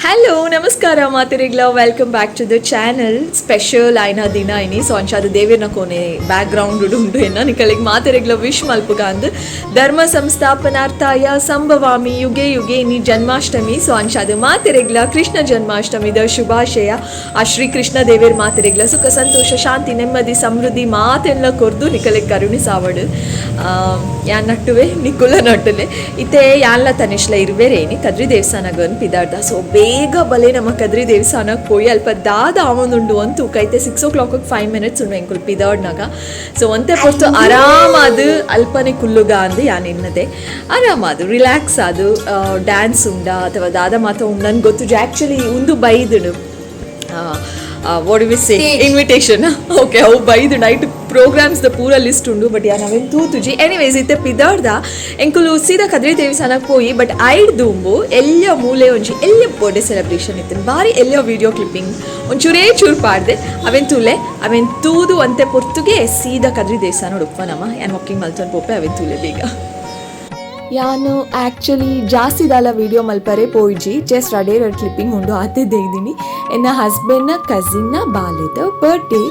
Hello ನಮಸ್ಕಾರ ಮಾತೆರೆಗ್ಲ, welcome back to the channel. Special ಆಯ್ನ ದಿನ ಇನಿ. ಸೊ ಅಂಚಾದ ದೇವೇರ್ನ ಕೋನೆ ಬ್ಯಾಕ್ ಗ್ರೌಂಡ್ ಉಂಡು ಎನ್ನ ನಿಕಲಿಗೆ ಮಾತೆರೆಗ್ಲ ವಿಶ್ ಮಲ್ಪುಗ ಅಂದ್ ಧರ್ಮ ಸಂಸ್ಥಾಪನಾರ್ಥಾಯ ಸಂಭವಾಮಿ ಯುಗೆ ಯುಗೆ. ಇನಿ ಜನ್ಮಾಷ್ಟಮಿ. ಸೊ ಅಂಚಾದ ಮಾತೆರೆಗ್ಲ ಕೃಷ್ಣ ಜನ್ಮಾಷ್ಟಮಿದ ಶುಭಾಶಯ. ಆ ಶ್ರೀ ಕೃಷ್ಣ ದೇವೇರ್ ಮಾತೆರೆಗ್ಲ ಸುಖ ಸಂತೋಷ ಶಾಂತಿ ನೆಮ್ಮದಿ ಸಮೃದ್ಧಿ ಮಾತೆಲ್ಲ ಕೊರ್ದು ನಿಕಲಿಗೆ ಕರುಣಿಸಾವಡು. ಯಾನ್ ನಟ್ಟುವೆ ನಿಕುಲ ನಟ್ಟುಲೆ. ಇತ್ತೆ ಯಾನ್ಲ ತನಿಷ್ಲ ಇರ್ಬೇರೇನಿ ಕದ್ರಿ ದೇವಸ್ಥಾನಗ್ ಪಿದಾರ್ದ. ಸೊ ಬೇಗ ಬಲೆ ನಮ್ಮ ಕದ್ರಿ ದೇವಸ್ಥಾನಕ್ಕೆ ಪೋಯಿ ಅಲ್ಪ ದಾದ ಆವೊಂದುಂಡು ಅಂತೂ ಕೈತೆ 6 o'clock 5 minutes ಉಂಡು ಎಂಕುಲು ಪಿದಾಡ್ನಾಗ. ಸೊ ಒಂತೆ ಪೊರ್ತು ಆರಾಮಾದ ಅಲ್ಪನೆ ಕುಲ್ಲುಗ ಅಂದು ಯಾನ್ ಎನ್ನದೆ ಆರಾಮಾದ ರಿಲ್ಯಾಕ್ಸ್ ಆದು ಡ್ಯಾನ್ಸ್ ಉಂಡ ಅಥವಾ ದಾದ ಮಾತ ಉಂಡು ನನ್ಗೆ ಗೊತ್ತು. ಆ್ಯಕ್ಚುಲಿ ಉಂದು ಬೈದುಂಡು, what we say, invitation. Okay, ಅವು ಬೈದು ನೈಟ್ ಪ್ರೋಗ್ರಾಮ್ಸ್ ದ ಪೂರ ಲಿಸ್ಟ್ ಉಂಡು, ಬಟ್ ಯಾ ನಾವೇನು ತೂತುಜಿ. ಎನಿವೇಸ್ ಇತ್ತೆ ಪಿದಾಡ್ದ ಎಂಕುಲು ಸೀದಾ ಕದ್ರಿ ದೇವಸ್ಥಾನಕ್ಕೆ ಪೋಯಿ. ಬಟ್ ಐಡ್ ದುಂಬು ಎಲ್ಲ ಮೂಲೆ ಒಂಜಿ ಎಲ್ಲ ಬರ್ಡೇ ಸೆಲೆಬ್ರೇಷನ್ ಇತ್ತು, ಬಾರಿ ಎಲ್ಲ ವಿಡಿಯೋ ಕ್ಲಿಪ್ಪಿಂಗ್ ಒಂಚೂರೇ ಚೂರು ಪಾಡ್ದೆ. ಅವೆನ್ ತೂಲೆ, ಅವೆನ್ ತೂದು ಅಂತೆ ಪೊರ್ತುಗೆ ಸೀದಾ ಕದ್ರಿ ದೇವಸ್ಥಾನ ಉಡುಪ್ಪ ನಮ್ಮ ಯಾನ್ ವಾಕಿಂಗ್ ಮಲ್ತೊಂದು ಪೋಪೆ. ಅವೆನ್ ತೂಲೆ ಬೇಗ. ಯಾನು ಆ್ಯಕ್ಚುಲಿ ಜಾಸ್ತಿ ದಾಲ ವೀಡಿಯೋ ಮಲ್ಪರೆ ಪೋಯಿಜಿ, ಜಸ್ಟ್ ರಡೇ ರಡ್ ಕ್ಲಿಪ್ಪಿಂಗ್ ಉಂಡು ಆತೆ ದೇಯ್ದಿನಿ. ಎನ್ನ ಹಸ್ಬೆಂಡ್ನ ಕಸಿನ್ನ ಬಾಲೆದ ಬರ್ಡೇ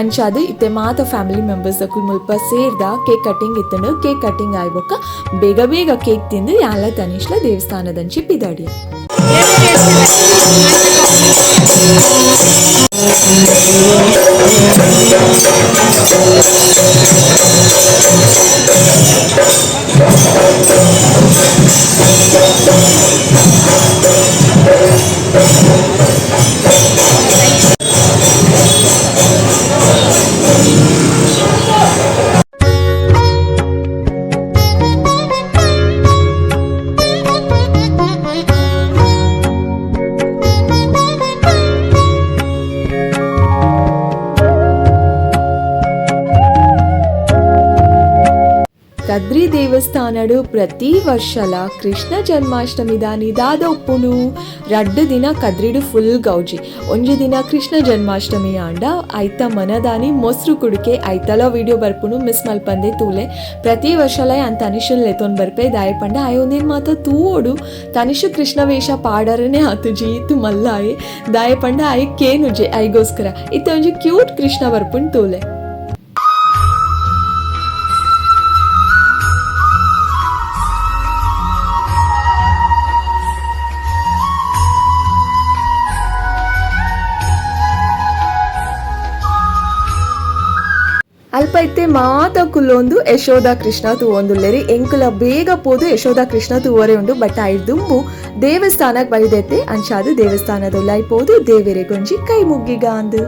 ಅಂಚಾದ್ ಇತ್ತೆ ಮಾತ ಫ್ಯಾಮಿಲಿ ಮೆಂಬರ್ಸ್ ದಕುಲು ಮುಲ್ಪ ಸೇರ್ದ ಕೇಕ್ ಕಟ್ಟಿಂಗ್ ಇತ್ತಂಡು. ಕೇಕ್ ಕಟ್ಟಿಂಗ್ ಆಯ್ಬೊಕ್ಕ ಬೇಗ ಬೇಗ ಕೇಕ್ ತಿಂದು ಯಾಲ ತನಿಷ್ಲ ದೇವಸ್ಥಾನದಂಚಿ ಪಿದಾಡಿಯ. ಕದ್ರಿ ದೇವಸ್ಥಾನಡು ಪ್ರತಿ ವರ್ಷಲ ಕೃಷ್ಣ ಜನ್ಮಾಷ್ಟಮಿ ದಾನಿ ದಾದ ಉಪ್ಪುನು ರಡ್ಡು ದಿನ ಕದ್ರಿಡು ಫುಲ್ ಗೌಜಿ. ಒಂಜಿ ದಿನ ಕೃಷ್ಣ ಜನ್ಮಾಷ್ಟಮಿ ಆಂಡ ಐತ ಮನದಾನಿ ಮೊಸರು ಕುಡಿಕೆ. ಐತಲ ವಿಡಿಯೋ ಬರ್ಪುನು, ಮಿಸ್ ಮಲ್ಪಂದೆ ತೂಲೆ. ಪ್ರತಿ ವರ್ಷಲ ಯಾನ್ ತನಿಷನ್ ಲೆತೊನ್ ಬರ್ಪೆ, ದಾಯ ಪಂಡ ಆಯ್ ಒಂದೇನ್ ಮಾತ ತೂವೋಡು. ತನಿಷು ಕೃಷ್ಣ ವೇಷ ಪಾಡರನೆ ಆತುಜಿ, ಇತ್ತು ಮಲ್ಲಾಯೆ. ದಾಯ ಪಂಡ ಆಯ್ ಕೇನುಜೆ, ಐಗೋಸ್ಕರ ಇತ್ತೆ ಒಂಜಿ ಕ್ಯೂಟ್ ಕೃಷ್ಣ ಬರ್ಪುನ್ ತೂಲೆ. ಅಲ್ಪ ಇತ್ತೆ ಮಾತ ಕುಲ್ಲೊಂದು ಯಶೋಧ ಕೃಷ್ಣ ತೂವೊಂದುಲ್ಲೆರಿ. ಎಂಕುಲ ಬೇಗ ಪೋದು ಯಶೋಧ ಕೃಷ್ಣ ತೂವರೆ ಉಂಡು. ಬಟ್ ಐಡ್ ದುಂಬು ದೇವಸ್ಥಾನಕ್ಕೆ ಬೈದೈತೆ. ಅಂಚಾದ್ ದೇವಸ್ಥಾನದೊಲಾಯ್ ಪೋದು ದೇವೆರೆಗೊಂಜಿ ಕೈ ಮುಗ್ಗಿಗ ಅಂದು.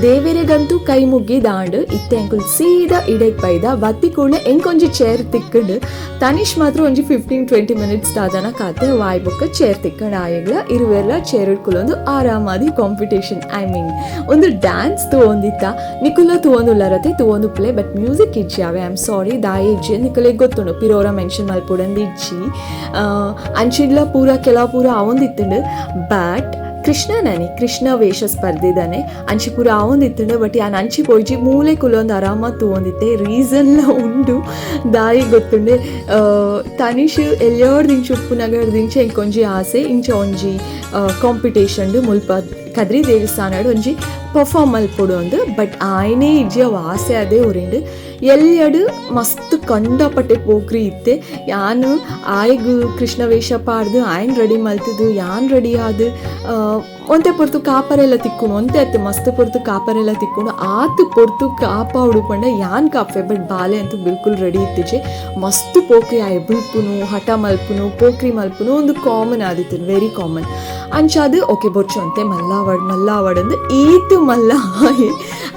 ದೇವೆರೆಗಂತೂ ಕೈ ಮುಗ್ಗಿ ದಾಂಡ್ ಇತ್ತೆ ಎಂಕುಲ್ ಸೀದಾ ಇಡೆಗ್ ಬೈದ. ಬತ್ತಿ ಕೂಡಲೇ ಎಂಕೊಂಜಿ ಚೇರ್ ತಿಕ್ಕಂಡು. ತನಿಷ್ ಮಾತ್ರ ಒಂಜಿ 15-20 ಮಿನಿಟ್ಸ್ ದಾದನ ಕಾತೆ ವಾಯ್ ಬೊಕ್ಕ ಚೇರ್ ತಿಕ್ಕಂಡು. ಆಯಗ್ಲ ಇರುವೆರ್ಲ ಚೇರ್ ಕುಲೊಂದು ಆರಾಮಾದಿ ಕಾಂಪಿಟೇಷನ್, I mean ಒಂದು ಡ್ಯಾನ್ಸ್ ತೂವೊಂದಿತ್ತ. ನಿಕುಲ ತೂವೊಂದುಲ್ಲರತೆ ತೂವೊಂದು ಪ್ಲೇ, ಬಟ್ ಮ್ಯೂಸಿಕ್ ಇಜ್ಜಿ ಅವೆ. I am sorry, ದಾಯ ಇಜ್ಜಿ ನಿಕುಲೆಗ್ ಗೊತ್ತುಂಡು, ಪಿರೋರ ಮೆನ್ಷನ್ ಮಲ್ಪೊಡಂದು ಇಜ್ಜಿ. ಅಂಚಿಡ್ಲ ಪೂರ ಕೆಲವು ಪೂರ ಆವೊಂದಿತ್ತುಂಡು. ಬಟ್ ಕೃಷ್ಣನನಿ ಕೃಷ್ಣ ವೇಷ ಸ್ಪರ್ಧೆದಾನೆ ಅಂಚಿ ಪೂರ ಆವೊಂದಿತ್ತುಂಡು. ಬಟ್ ಯಾನ್ ಅಂಚಿ ಪೋಯಿಜಿ, ಮೂಲೆ ಕುಲೊಂದು ಆರಾಮ ತೂವೊಂದಿತ್ತೆ. ರೀಸನ್ಲ ಉಂಡು, ದಾಯಿ ಗೊತ್ತುಂಡೆ. ತನಿಷ್ ಎಲ್ಲಿಯೋರ್ದಿಂಚ ಉಪ್ಪುನಗರ್ದಿಂಚ ಎಂಕೊಂಜಿ ಆಸೆ, ಇಂಚ ಒಂಜಿ ಕಾಂಪಿಟೇಷನ್ ಮುಲ್ಪ ಕದ್ರಿ ದೇವಸ್ಥಾನಡ್ ಒಂಜಿ ಪರ್ಫಾರ್ಮ್ ಮಲ್ಪೊಡು ಅಂದ್. ಬಟ್ ಆಯ್ನೇ ಇಜ್ಜಿ, ಅವು ಆಸೆ ಅದೇ ಒರಿಂಡು. ಎಲ್ಲೆಡು ಮಸ್ತ್ ಕಂಡಪಟ್ಟೆ ಪೋಕ್ರಿ ಇತ್ತೆ. ಯಾನ್ ಆಯ್ಗ್ ಕೃಷ್ಣ ವೇಷ ಪಾಡ್ದು ಆಯ್ನ್ ರೆಡಿ ಮಲ್ತದು, ಯಾನ್ ರೆಡಿ ಆದ್ ಒಂತೆ ಪೊರ್ತು ಕಾಪರೆಲ್ಲ ತಿಕ್ಕುನು, ಒಂತೆ ಅತ್ತು ಮಸ್ತ್ ಪೊರ್ತು ಕಾಪರೆಲ್ಲ ತಿಕ್ಕುನು. ಆತ್ ಪೊರ್ತು ಕಾಪಾಡು ಪಂಡ ಯಾನ್ ಕಾಪೆ, ಬಟ್ ಬಾಲೆ ಅಂತೂ ಬಿಲ್ಕುಲ್ ರೆಡಿ ಇತ್ತಿಜೆ. ಮಸ್ತ್ ಪೋಕ್ರಿ ಆಯ್ ಬುಲ್ಪುನು, ಹಠ ಮಲ್ಪುನು, ಪೋಕ್ರಿ ಮಲ್ಪುನು ಒಂದು ಕಾಮನ್ ಆದಿತ್ತು, ವೆರಿ ಕಾಮನ್. ಅಂಚಾದ್ ಓಕೆ ಬೊರ್ಚು ಅಂತೆ ಮಲ್ಲಾವಡ್ ಮಲ್ಲಾವಡ್ ಅಂದ್ ಈತ್ ಮಲ್ಲ ಆಯೆ.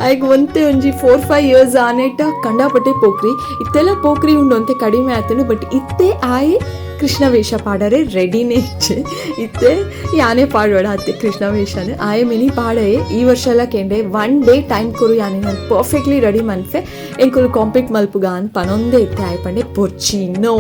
ಆಯ್ಗ್ ಒಂತೆ ಒಂಜಿ 4-5 ಇಯರ್ಸ್ ಆನೇಟ ಕಂಡಾಪಟ್ಟೆ ಪೋಕ್ರಿ ಇತ್ತೆಲ್ಲ. ಪೋಕ್ರಿ ಉಂಡು ಅಂತೆ ಕಡಿಮೆ ಆತುಂಡು, ಬಟ್ ಇತ್ತೆ ಆಯೆ Krishna ವೇಷ ಪಾಡರೆ ರೆಡಿನೇ ಇಜ್ಜೆ. ಇತ್ತೆ ಯಾನೇ ಪಾಡೋಡ ಅತ್ತೆ ಕೃಷ್ಣ ವೇಷನ. ಆಯೆ ಮಿನಿ ಪಾಡಯೆ. ಈ ವರ್ಷ ಎಲ್ಲ ಕೇಂಡೆ, one day time ಕೊರು, ಯಾನೆ ನಾನು ಪರ್ಫೆಕ್ಟ್ಲಿ ರೆಡಿ ಮನ್ಫೆ, ಎಂಕುಲು ಕಾಂಪೀಟ್ ಮಲ್ಪುಗ ಅಂತ ಪನೊಂದೇ ಇತ್ತೆ. ಆಯ್ ಪಂಡೆ ಪೊರ್ಚಿ, no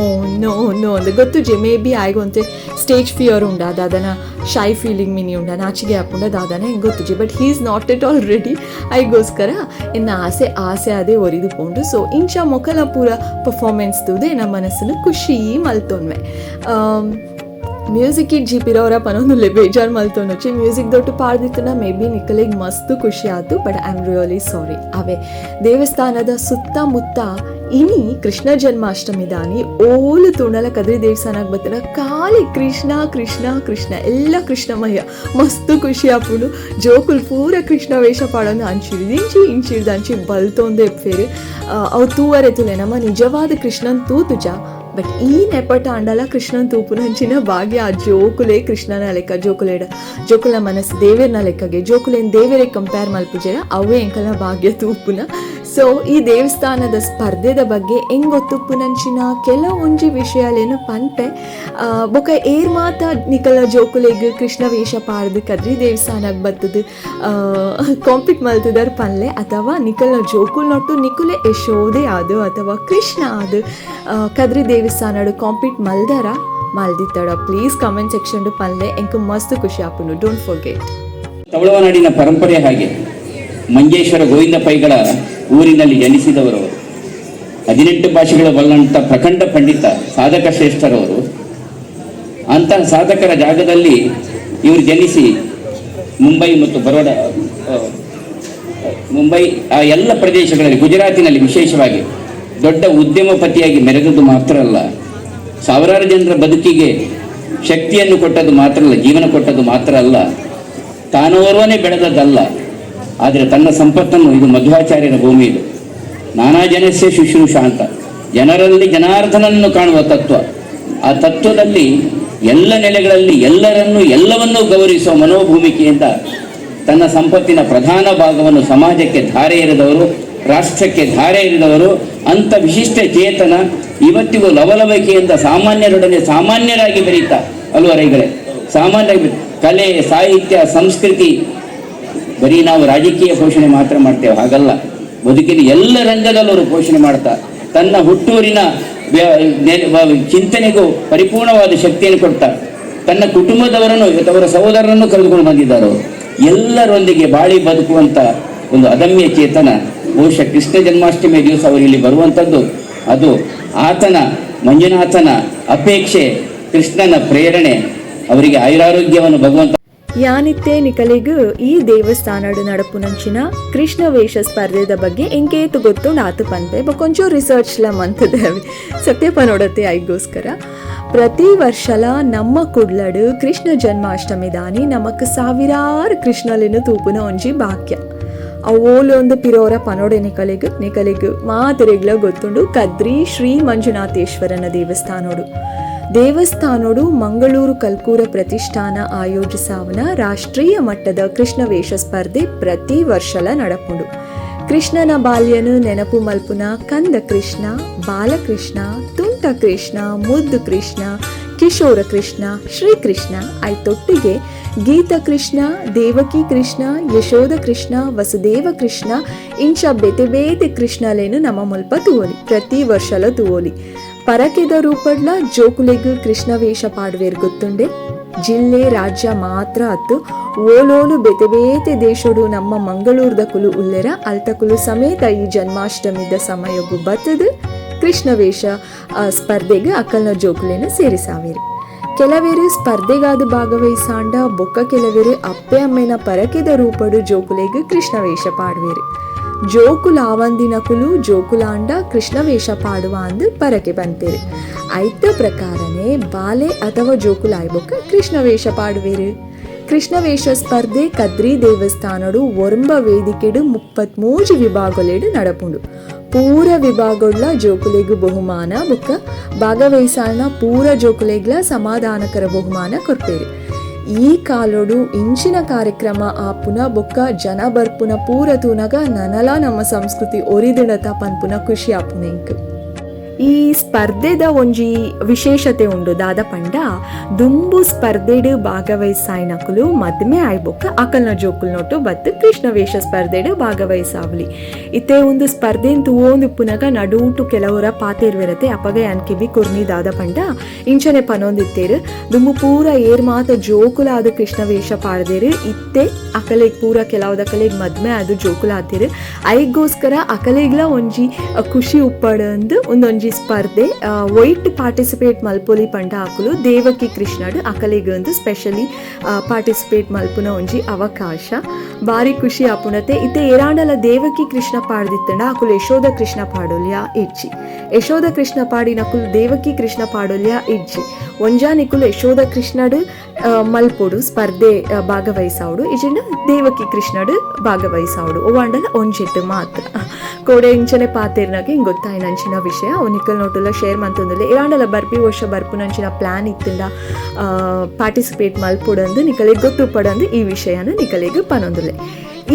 no no ಅಂದ್. ಗೊತ್ತುಜೆ, ಮೇ ಬಿ ಆಯ್ಗೊಂತೆ ಸ್ಟೇಜ್ ಫಿಯರ್ ಉಂಡ, ದಾದನ ಶೈ ಫೀಲಿಂಗ್ ಮಿನಿ ಉಂಡ, ನಾಚಿಗೆ ಆಪುಂಡ ದಾದನ ಹೆಂಗೆ ಗೊತ್ತುಜೆ. But he is not at all ready. ಐಗೋಸ್ಕರ ಎನ್ನ ಆಸೆ ಆಸೆ ಅದೇ ಒರಿದು ಪೋಂಡು. ಸೊ ಇಂಚ ಮೊಕಲ ಪೂರ ಪರ್ಫಾರ್ಮೆನ್ಸ್ ತೂದೆ ನಮ್ಮ ಮನಸ್ಸನ್ನು ಖುಷಿ ಮಲ್ತೊನ್ವೆ. ಮ್ಯೂಸಿಕ್ ಇಜ್ಜಿ, ಪಿರವರ ಪನೊಂದುಲ್ಲೆ, ಬೇಜಾರು ಮಲ್ತೊಂಡೊಚ್ಚಿ. ಮ್ಯೂಸಿಕ್ ದೊಟ್ಟು ಪಾಡ್ದಿತ್ತುನ ಮೇ ಬಿ ನಿಕಲೆಗ್ ಮಸ್ತ್ ಖುಷಿ ಆತು. But I am really sorry. ಅವೇ ದೇವಸ್ಥಾನದ ಸುತ್ತಮುತ್ತ ಇನಿ ಕೃಷ್ಣ ಜನ್ಮಾಷ್ಟಮಿ ದಾನಿ ಓಲು ತೂಂಡಲ ಕದ್ರಿ ದೇವಸ್ಥಾನಕ್ಕೆ ಬತ್ತಿನ ಖಾಲಿ ಕೃಷ್ಣ ಕೃಷ್ಣ ಕೃಷ್ಣ, ಎಲ್ಲ ಕೃಷ್ಣಮಯ. ಮಸ್ತ್ ಖುಷಿ ಆಪುಂಡು. ಜೋಕುಲು ಪೂರ ಕೃಷ್ಣ ವೇಷ ಪಾಡೊಂದು ಅಂಚಿಡ್ದಿಂಚಿ ಇಂಚಿಡ್ದು ಅಂಚಿ ಬಲ್ತೊಂದೇ ಇಪ್ಪೇರು. ಅವು ತೂವರೆ ತುಲೆ, ನಮ್ಮ ನಿಜವಾದ ಕೃಷ್ಣನ್ ತೂತುಜ, ಬಟ್ ಈ ನೆಪಟ ಆಂಡಲ ಕೃಷ್ಣನ್ ತೂಪುನಂಚಿನ ಭಾಗ್ಯ. ಆ ಜೋಕುಲೇ ಕೃಷ್ಣನ ಲೆಕ್ಕ, ಜೋಕುಲೇಡ ಜೋಕುಲ ಮನಸ್ಸು ದೇವೇರ್ನ ಲೆಕ್ಕಗೆ. ಜೋಕುಲೇನ್ ದೇವರೇ ಕಂಪೇರ್ ಮಲ್ಪುಜೆರ, ಅವೇ ಎಂಕಲ್ನ ಭಾಗ್ಯ ತೂಪುನ. ಸೊ ಈ ದೇವಸ್ಥಾನದ ಸ್ಪರ್ಧೆದ ಬಗ್ಗೆ ಹೆಂಗ್ ಗೊತ್ತುಪ್ಪುನಂಚಿನ ಕೆಲವೊಂಜಿ ವಿಷಯಲೇನು ಪನ್ಪೆ. ಬೊಕ ಏರ್ ಮಾತ ನಿಕಲ ಜೋಕುಲೆಗ್ ಕೃಷ್ಣ ವೇಷ ಪಾಡ್ದು ಕದ್ರಿ ದೇವಸ್ಥಾನಕ್ಕೆ ಬತ್ತದು ಕಾಂಪೀಟ್ ಮಲ್ತದರ್ ಪನ್ಲೆ. ಅಥವಾ ನಿಕಲ್ನ ಜೋಕುಲ್ ನೊಟ್ಟು ನಿಕುಲೆ ಯಶೋದೆ ಆದು ಅಥವಾ ಕೃಷ್ಣ ಆದು ಕದ್ರಿ ದೇವಸ್ಥಾನಡು ಕಾಂಪೀಟ್ ಮಲ್ದರ ಮಲ್ದಿತ್ತಡ, please comment section ಪನ್ಲೆ. ಎಂಕ್ ಮಸ್ತ್ ಖುಷಿ ಆಪುಂಡು. Don't forget. ತವಳವನಾಡಿನ ಪರಂಪರೆ ಹಾಗೆ. ಮಂಜೇಶ್ವರ ಗೋವಿಂದ ಪೈಗಳ ಊರಿನಲ್ಲಿ ಜನಿಸಿದವರು ಅವರು. 18 ಭಾಷೆಗಳ ಬಲ್ಲಂತ ಪ್ರಖಂಡ ಪಂಡಿತ, ಸಾಧಕ ಶ್ರೇಷ್ಠರವರು. ಅಂತಹ ಸಾಧಕರ ಜಾಗದಲ್ಲಿ ಇವರು ಜನಿಸಿ ಮುಂಬೈ ಮತ್ತು ಬರೋಡ, ಮುಂಬೈ, ಆ ಎಲ್ಲ ಪ್ರದೇಶಗಳಲ್ಲಿ, ಗುಜರಾತಿನಲ್ಲಿ ವಿಶೇಷವಾಗಿ ದೊಡ್ಡ ಉದ್ಯಮಪತಿಯಾಗಿ ಮೆರೆದದ್ದು ಮಾತ್ರ ಅಲ್ಲ, ಸಾವಿರಾರು ಜನರ ಬದುಕಿಗೆ ಶಕ್ತಿಯನ್ನು ಕೊಟ್ಟದ್ದು ಮಾತ್ರ ಅಲ್ಲ, ಜೀವನ ಕೊಟ್ಟದ್ದು ಮಾತ್ರ ಅಲ್ಲ, ತಾನೋರ್ವನೇ ಬೆಳೆದದ್ದಲ್ಲ, ಆದರೆ ತನ್ನ ಸಂಪತ್ತನ್ನು, ಇದು ಮಧ್ವಾಚಾರ್ಯರ ಭೂಮಿ ಇದು, ನಾನಾ ಜನಸ್ಯ ಶುಶ್ರೂಷ ಅಂತ, ಜನರಲ್ಲಿ ಜನಾರ್ದನನ್ನು ಕಾಣುವ ತತ್ವ. ಆ ತತ್ವದಲ್ಲಿ ಎಲ್ಲ ನೆಲೆಗಳಲ್ಲಿ ಎಲ್ಲರನ್ನೂ ಎಲ್ಲವನ್ನೂ ಗೌರವಿಸುವ ಮನೋಭೂಮಿಕೆಯಿಂದ ತನ್ನ ಸಂಪತ್ತಿನ ಪ್ರಧಾನ ಭಾಗವನ್ನು ಸಮಾಜಕ್ಕೆ ಧಾರೆ ಎರೆದವರು, ರಾಷ್ಟ್ರಕ್ಕೆ ಧಾರೆ ಎರೆದವರು. ಅಂಥ ವಿಶಿಷ್ಟ ಚೇತನ ಇವತ್ತಿಗೂ ಲವಲವಿಕೆಯಿಂದ ಸಾಮಾನ್ಯರೊಡನೆ ಸಾಮಾನ್ಯರಾಗಿ ಬೆರೀತಾ, ಅಲ್ವಾ ರೈಗಳೇ? ಸಾಮಾನ್ಯರಾಗಿ ಕಲೆ, ಸಾಹಿತ್ಯ, ಸಂಸ್ಕೃತಿ, ಬರೀ ನಾವು ರಾಜಕೀಯ ಪೋಷಣೆ ಮಾತ್ರ ಮಾಡ್ತೇವೆ, ಹಾಗಲ್ಲ. ಬದುಕಿನ ಎಲ್ಲ ರಂಗದಲ್ಲೂ ಅವರು ಪೋಷಣೆ ಮಾಡ್ತಾ ತನ್ನ ಹುಟ್ಟೂರಿನ ಚಿಂತನೆಗೂ ಪರಿಪೂರ್ಣವಾದ ಶಕ್ತಿಯನ್ನು ಕೊಡ್ತಾ, ತನ್ನ ಕುಟುಂಬದವರನ್ನು, ಇವತ್ತು ಅವರ ಸಹೋದರರನ್ನು ಕರೆದುಕೊಂಡು ಬಂದಿದ್ದಾರೆ ಅವರು. ಎಲ್ಲರೊಂದಿಗೆ ಬಾಳಿ ಬದುಕುವಂತ ಒಂದು ಅದಮ್ಯ ಚೇತನ. ಬಹುಶಃ ಕೃಷ್ಣ ಜನ್ಮಾಷ್ಟಮಿಯ ದಿವಸ ಅವರು ಇಲ್ಲಿ ಬರುವಂಥದ್ದು, ಅದು ಆತನ ಮಂಜುನಾಥನ ಅಪೇಕ್ಷೆ, ಕೃಷ್ಣನ ಪ್ರೇರಣೆ. ಅವರಿಗೆ ಆಯುರಾರೋಗ್ಯವನ್ನು ಭಗವಂತ ಯಾನಿತ್ತೆ ನಿಕಲಿಗ್ ಈ ದೇವಸ್ಥಾನಡ್ ನಡಪುನಂಚಿನ ಕೃಷ್ಣ ವೇಷ ಸ್ಪರ್ಧೆದ ಬಗ್ಗೆ ಎಂಕೇತು ಗೊತ್ತುಂಡು ಆತು ಪನ್ಪೆ. ಬೊಕೊಂಚೂರು ರಿಸರ್ಚ್ ಲ ಮಂತದೇವೆ, ಸತ್ಯ ಪನೊಡತ್ತೆ. ಐಗೋಸ್ಕರ ಪ್ರತಿ ವರ್ಷಲ ನಮ್ಮ ಕುಡ್ಲಡು ಕೃಷ್ಣ ಜನ್ಮಾಷ್ಟಮಿ ದಾನಿ ನಮಕ್ ಸಾವಿರಾರು ಕೃಷ್ಣಲಿನ ತೂಪುನ ಒಂಜಿ ಭಾಗ್ಯ. ಓಲು ಒಂದು ಪಿರೋರ ಪನೋಡೆ ನಿಕಲಿಗ್, ನಿಕಲಿಗ್ ಮಾತೆರೆಗ್ಲ ಗೊತ್ತುಂಡು, ಕದ್ರಿ ಶ್ರೀ ಮಂಜುನಾಥೇಶ್ವರನ ದೇವಸ್ಥಾನೋಡು. ದೇವಸ್ಥಾನೋಡು ಮಂಗಳೂರು ಕಲ್ಕೂರ ಪ್ರತಿಷ್ಠಾನ ಆಯೋಜಿಸಾವನ ರಾಷ್ಟ್ರೀಯ ಮಟ್ಟದ ಕೃಷ್ಣ ವೇಷ ಸ್ಪರ್ಧೆ ಪ್ರತಿ ವರ್ಷಲ ನಡಪುಂಡು. ಕೃಷ್ಣನ ಬಾಲ್ಯನು ನೆನಪು ಮಲ್ಪುನ ಕಂದ ಕೃಷ್ಣ, ಬಾಲಕೃಷ್ಣ, ತುಂಟ ಕೃಷ್ಣ, ಮುದ್ದು ಕೃಷ್ಣ, ಕಿಶೋರ ಕೃಷ್ಣ, ಶ್ರೀಕೃಷ್ಣ, ಐತೊಟ್ಟಿಗೆ ಗೀತ ಕೃಷ್ಣ, ದೇವಕಿ ಕೃಷ್ಣ, ಯಶೋಧ ಕೃಷ್ಣ, ವಸುದೇವ ಕೃಷ್ಣ, ಇಂಚ ಬೇತೆ ಬೇತೆ ಕೃಷ್ಣಲೇನು ನಮ್ಮ ಮುಲ್ಪ ತೂವೊಲಿ, ಪ್ರತಿ ವರ್ಷಲ ತೂವೊಲಿ. ಪರಕೆದ ರೂಪಡ್ಲ ಜೋಕುಲೆಗ್ ಕೃಷ್ಣ ವೇಷ ಪಾಡುವೇರ್ ಗೊತ್ತುಂಡೆ. ಜಿಲ್ಲೆ, ರಾಜ್ಯ ಮಾತ್ರ ಅತ್ತು, ಓಲೋಲು ಬೇತೆ ಬೇತೆ ದೇಶೋಡು ನಮ್ಮ ಮಂಗಳೂರ್ದ ಕುಲು ಉಲ್ಲೆರ, ಅಲ್ತಕುಲು ಸಮೇತ ಈ ಜನ್ಮಾಷ್ಟಮಿದ ಸಮಯಗು ಬತ್ತದು ಕೃಷ್ಣ ವೇಷ ಸ್ಪರ್ಧೆಗೆ ಅಕ್ಕಲ್ನ ಜೋಕುಲೇನ ಸೇರಿಸಾವೇರು. ಕೆಲವೇರು ಸ್ಪರ್ಧೆಗಾದ ಭಾಗವಹಿಸಾಂಡ, ಬೊಕ್ಕ ಕೆಲವೇರು ಅಪ್ಪೆ ಅಮ್ಮೆನ ಪರಕೆದ ರೂಪಡು ಜೋಕುಲೆಗ್ ಕೃಷ್ಣ ವೇಷ ಪಾಡುವೇರು. ಜೋಕುಲ ಆವಂದಿನಕುಲು ಜೋಕುಲಾಂಡ ಕೃಷ್ಣ ವೇಷ ಪಾಡುವ ಅಂದು ಪರಕೆ ಪನ್ಪೇರು. ಐತ ಪ್ರಕಾರನೇ ಬಾಲೆ ಅಥವಾ ಜೋಕುಲಾಯ್ ಬೊಕ್ಕ ಕೃಷ್ಣ ವೇಷ ಪಾಡುವೇರು. ಕೃಷ್ಣ ವೇಷ ಸ್ಪರ್ಧೆ ಕದ್ರಿ ದೇವಸ್ಥಾನಡು ಒರ್ಂಬ ವೇದಿಕೆಡು 33 ವಿಭಾಗಲೆಡು ನಡಪುಂಡು. ಪೂರ ವಿಭಾಗೊಡ್ಲ ಜೋಕುಲೆಗು ಬಹುಮಾನ ಬೊಕ್ಕ ಭಾಗವಹಿಸಾಲ್ನ ಪೂರ ಜೋಕುಲೆಗ್ಲ ಸಮಾಧಾನಕರ ಬಹುಮಾನ ಕೊರ್ಪೇರು. ಈ ಕಾಲೋಡು ಇಂಚಿನ ಕಾರ್ಯಕ್ರಮ ಆಪುನ ಬೊಕ್ಕ ಜನ ಬರ್ಪುನ ಪೂರ ತೂನಗ ನನಲ ನಮ್ಮ ಸಂಸ್ಕೃತಿ ಒರಿದಿಣತ ಪನ್ಪುನ ಖುಷಿ ಆಪುನ ಎಂಕ್. ಈ ಸ್ಪರ್ಧೆದ ಒಂಜಿ ವಿಶೇಷತೆ ಉಂಡು. ದಾದ ಪಂಡ, ದುಂಬು ಸ್ಪರ್ಧೆಡ್ ಭಾಗವಹಿಸಾಯಿನಕುಲು ಮದ್ಮೆ ಆಯ್ಬೊಕ್ಕ ಅಕಲ್ನ ಜೋಕುಲ್ನೊಟ್ಟು ಬತ್ತು ಕೃಷ್ಣ ವೇಷ ಸ್ಪರ್ಧೆಡ್ ಭಾಗವಹಿಸಾವಲಿ. ಇತ್ತೆ ಒಂದು ಸ್ಪರ್ಧೆನ್ ತೂವೊಂದು ಉಪ್ಪುನಗ ನಡೂಟು ಕೆಲವರ ಪಾತೆರ್ವೆರತೆ. ಅಪಗ ಯಾನ್ ಕಿವಿ ಕೊರ್ನಿ. ದಾದ ಪಂಡ, ಇಂಚನೆ ಪನೊಂದಿತ್ತೇರು, ದುಂಬು ಪೂರ ಏರ್ ಮಾತ ಜೋಕುಲಾದ ಕೃಷ್ಣ ವೇಷ ಪಾಡ್ದೇರು, ಇತ್ತೆ ಅಕಲೆಗ್ ಪೂರ ಕೆಲವುದಕಲೆಗ್ ಮದ್ಮೆ ಅದು ಜೋಕುಲಾತೇರು. ಐಗೋಸ್ಕರ ಅಕಲೆಗ್ಲ ಒಂಜಿ ಖುಷಿ ಉಪ್ಪಡಂದು ಒಂದೊಂಜಿ ಸ್ಪರ್ಧೆ. ಒಯ್ಟ್ ಪಾರ್ಟಿಸಿಪೇಟ್ ಮಲ್ಪೊಲಿ ಪಂಡ, ಅಕುಲು ದೇವಕಿ ಕೃಷ್ಣಡ್ ಅಕಲೆಗ್ ಒಂದು ಸ್ಪೆಷಲಿ ಪಾರ್ಟಿಸಿಪೇಟ್ ಮಲ್ಪುನ ಒಂಜಿ ಅವಕಾಶ. ಬಾರಿ ಖುಷಿ ಆಪುಂಡತೆ. ಇತ್ತೆ ಏರಾಂಡಲ ದೇವಕಿ ಕೃಷ್ಣ ಪಾಡ್ದಿತ್ತಂಡ ಅಕುಲು ಯಶೋಧ ಕೃಷ್ಣ ಪಾಡೊಲ್ಯಾ? ಇಜ್ಜಿ. ಯಶೋಧ ಕೃಷ್ಣ ಪಾಡಿನಕುಲು ದೇವಕಿ ಕೃಷ್ಣ ಪಾಡೊಲ್ಯಾ? ಇಜ್ಜಿ. ಒಂಜಾನಿಕುಲು ಯಶೋಧ ಕೃಷ್ಣಡ್ ಮಲ್ಪೊಡು ಸ್ಪರ್ಧೆ ಭಾಗವಹಿಸಾವಡು, ಇಜಿಂಡ ದೇವಕಿ ಕೃಷ್ಣಡ್ ಭಾಗವಹಿಸಾವಡು. ಒವಾಂಡಲ ಒಂಜೆಟ್ಟು ಮಾತ್ರ. ಕೋಡೆ ಇಂಚನೆ ಪಾತೆರ್ನಾಗ ಹಿಂಗೆ ಗೊತ್ತಾಯ್ನ ಅಂಚಿನ ವಿಷಯ ಅವು ನಿಕಲ್ ನೋಟುಲ ಶೇರ್ ಮಂತೊಂದುಲ್ಲೆ. ಏರಾಂಡಲ ಬರ್ಪಿ ವರ್ಷ ಬರ್ಪುನಂಚಿನ ಪ್ಲಾನ್ ಇತ್ತಂಡ ಪಾರ್ಟಿಸಿಪೇಟ್ ಮಲ್ಪೊಡಂದು ನಿಕಲೆಗ್ ಗೊತ್ತುಪಡಂದು ಈ ವಿಷಯನ ನಿಕಲೆಗ್ ಪನೊಂದುಲ್ಲೆ.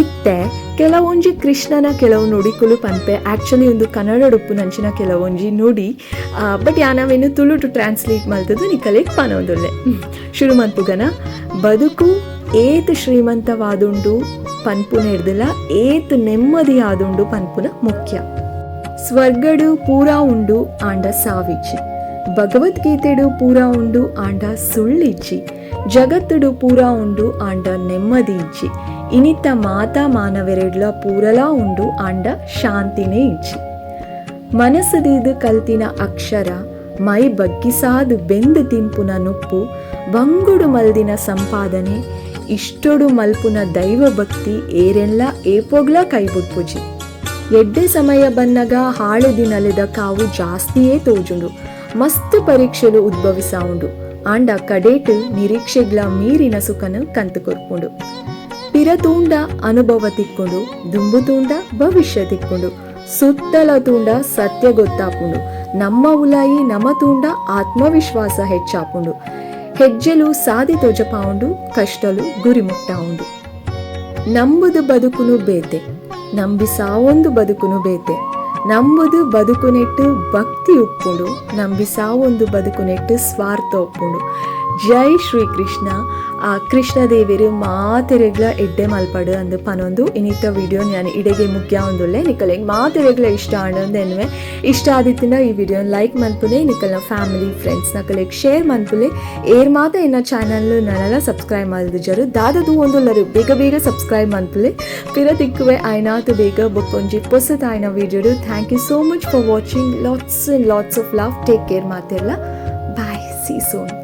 ಇತ್ತೆ ಕೆಲವೊಂಜಿ ಕೃಷ್ಣನ ಕೆಲವು ನುಡಿಕುಲು ಪನ್ಪೆ. ಆ್ಯಕ್ಚುಲಿ ಒಂದು ಕನ್ನಡ ಉಪ್ಪುನಂಚಿನ ಕೆಲವೊಂಜಿ ನುಡಿ, ಬಟ್ ಯಾನವೇನು ತುಳುಟು ಟ್ರಾನ್ಸ್ಲೇಟ್ ಮಲ್ತದ್ದು ನಿಕಲೆಗ್ ಪನೊಂದುಲ್ಲೆ. ಶುರು ಮನ್ಪುಗನ. ಬದುಕು ಏತ್ ಶ್ರೀಮಂತವಾದುಂಡು ಪನ್ಪುನ ಹಿಡ್ದಿಲ್ಲ, ಏತ್ ನೆಮ್ಮದಿ ಆದುಂಡು ಪನ್ಪುನ ಮುಖ್ಯ. ಸ್ವರ್ಗಡು ಪೂರಾ ಉಂಡು ಆಂಡ ಸಾವಿಜ್ಜಿ. ಭಗವದ್ಗೀತೆಡು ಪೂರಾ ಉಂಡು ಆಂಡ ಸುಳ್ಳಿಜ್ಜಿ. ಜಗತ್ತುಡು ಪೂರಾ ಉಂಡು ಆಂಡ ನೆಮ್ಮದಿ ಇಜ್ಜಿ. ಇನಿತ ಮಾತಾ ಮಾನವೆರೆಡ್ಲ ಪೂರಲಾ ಉಂಡು ಆಂಡ ಶಾಂತಿನೇ ಇಜ್ಜಿ. ಮನಸ್ಸುದೀದು ಕಲ್ತಿನ ಅಕ್ಷರ, ಮೈ ಬಗ್ಗಿಸಾದು ಬೆಂದು ತಿನ್ಪುನ ನುಪ್ಪು, ಬಂಗುಡು ಮಲ್ದಿನ ಸಂಪಾದನೆ, ಇಷ್ಟೊಡು ಮಲ್ಪುನ ದೈವ ಭಕ್ತಿ ಏರೆಲ್ಲ ಏಪೋಗ್ಲ ಕೈಬುಡ್ಪುಜಿ. ಎಡ್ಡೆ ಸಮಯ ಬನ್ನಗ ಹಾಳು ದಿನಲೆದ ಕಾವು ಜಾಸ್ತಿಯೇ ತೋಜುಂಡು. ಮಸ್ತ್ ಪರೀಕ್ಷೆಲು ಉದ್ಭವಿಸಾವುಂಡು. ಆಂಡ ಕಡೇಟು ನಿರೀಕ್ಷೆಗ್ಲ ಮೀರಿನ ಸುಖನ ಕಂತು ಕೊರ್ಪುಂಡು. ಪಿರ ತೂಂಡ ಅನುಭವ ತಿಕ್ಕೊಂಡು, ದುಂಬು ತೂಂಡ ಭವಿಷ್ಯ ತಿಕ್ಕೊಂಡು, ಸುತ್ತಲ ತೂಂಡ ಸತ್ಯ ಗೊತ್ತಾಪುಂಡು. ನಮ್ಮ ಉಲಾಯಿ ನಮ ತೂಂಡ ಆತ್ಮವಿಶ್ವಾಸ ಹೆಚ್ಚಾಪುಂಡು. ಹೆಜ್ಜೆಲು ಸಾದಿ ತೋಜಪಾವುಂಡು, ಕಷ್ಟಲು ಗುರಿ ಮುಟ್ಟಾವುಂಡು. ನಂಬುದು ಬದುಕುನು ಬೇತೆ, ನಂಬಿ ಸಾವೊಂದು ಬದುಕುನು ಬೇತೆ. ನಂಬುದು ಬದುಕುನೆಟ್ಟು ಭಕ್ತಿ ಉಪ್ಪುಂಡು, ನಂಬಿ ಸಾವೊಂದು ಬದುಕುನೆಟ್ಟು ಸ್ವಾರ್ಥ ಉಪ್ಪುಂಡು. ಜೈ ಶ್ರೀ ಕೃಷ್ಣ. ಆ ಕೃಷ್ಣ ದೇವರು ಮಾತೆರೆಗ್ಲ ಎಡ್ಡೆ ಮಲ್ಪಡು ಅಂದು ಪನೊಂದು ಇನಿತ ವಿಡಿಯೋ ನಾನು ಇಡೆಗೆ ಮುಖ್ಯ ಒಂದುಲ್ಲೆ. ನಿಕಲೆಗ್ ಮಾತೆರೆಗ್ಲ ಇಷ್ಟ ಆಂಡ್ ಎನ್ನುವೆ. ಇಷ್ಟ ಆದಿತ್ತಿನ ಈ ವಿಡಿಯೋ ಲೈಕ್ ಮನ್ಪುಲೆ, ನಿಕಲ್ನ ಫ್ಯಾಮಿಲಿ ಫ್ರೆಂಡ್ಸ್ ನಕಲೆಗ್ ಶೇರ್ ಮನ್ಪುಲೆ. ಏರ್ ಮಾತ ಎನ್ನ ಚಾನಲ್ ನನಲ ಸಬ್ಸ್ಕ್ರೈಬ್ ಮಲ್ದಿಜರು, ದಾದದು ಒಂದುಲ್ಲರು, ಬೇಗ ಬೇಗ ಸಬ್ಸ್ಕ್ರೈಬ್ ಮನ್ಪುಲೆ. ಪಿರ ತಿಕ್ಕುವೆ ಆಯ್ನಾತು ಬೇಗ ಬೊಕ್ಕೊಂಜಿ ಪೊಸತಾಯ್ನ video. Thank you so much for watching. Lots and lots of love. Take care ಮಾತೆಲ್ಲ. Bye, see soon.